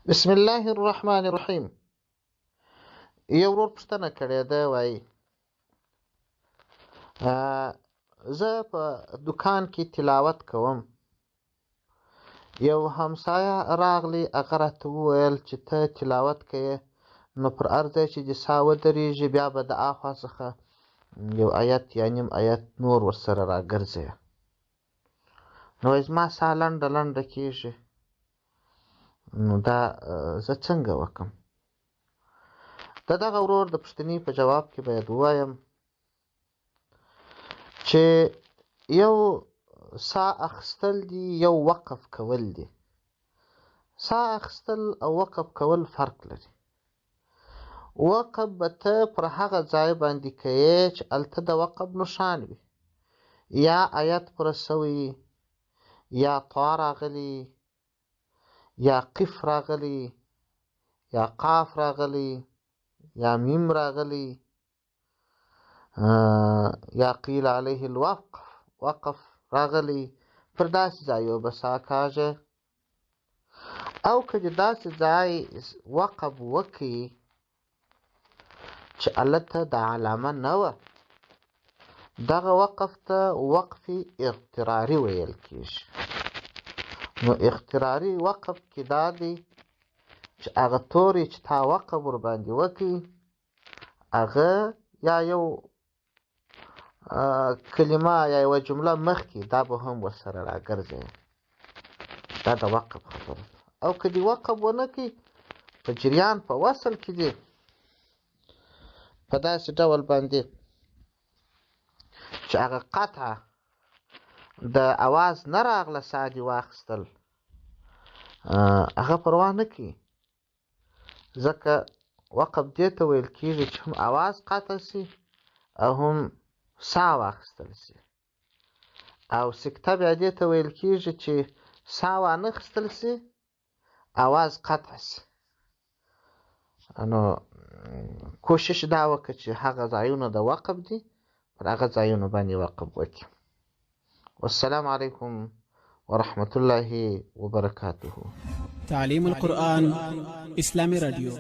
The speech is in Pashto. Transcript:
بسم الله الرحمن الرحیم. یو ورور پوښتنه کړې ده، وایي زه په دکان کې تلاوت کوم، یو همسایه راغلی، هغه راته وویل چې ته تلاوت کوې، نو پر هر ځای چې دې ساه ودرېږي بیا به د اخوا څخه یو آیت یا نیم آیت نور ورسره راګرځې. نو وایي زما ساه لنډه لنډه کېږي، نو دا زه څنګه وکم؟ د دغه ورور د پوښتنې په جواب کې باید ووایم چې یو سا اخستل دي، یو وقف کول دي. سا اخستل او وقف کول فرق لري. وقف به ته پر هغه ځای باندې کوې چې هلته د وقف نښان وي، یا آیت پوره سوی، یا طا راغلی، یا قف راغلی، یا قاف راغلی، یا میم راغلی، یا قیل علیه الوقف وقف راغلی، پر داسې ځایو به سا کاږه. او که دې داسې ځای وقف وکړي چې هلته د علامه نه وه، دغه وقف ته وقف اضطراري ویل کېږي. نو اضطراري وقف کې دا دی چې هغه توري چې تا وقف ورباندې وکړي، هغه یا یو کلمه یا یوه جمله مخکې دا به هم ورسره راګرځي. دا د وقف خبره ده. او که دې وقف ونه کړي، په جریان په وصل کې دې په داسې ډول باندې چې هغه قطعه د اواز نه راغله، ساه دې واخیستل، هغه پروا نه کوي، ځکه وقف دې ته ویل کېږي چې هم اواز قطع سي او هم ساه واخیستل سي. او سکته بیا دې ته ویل کېږي چې ساه وانه خیستل سي، اواز قطع سي. نو کوشش دا وکړه چې هغه ځایونه د وقف دي، پر هغه ځایونو باندې وقف وکړي. والسلام علیکم ورحمة الله وبرکاته. تعلیم القرآن اسلامی رادیو.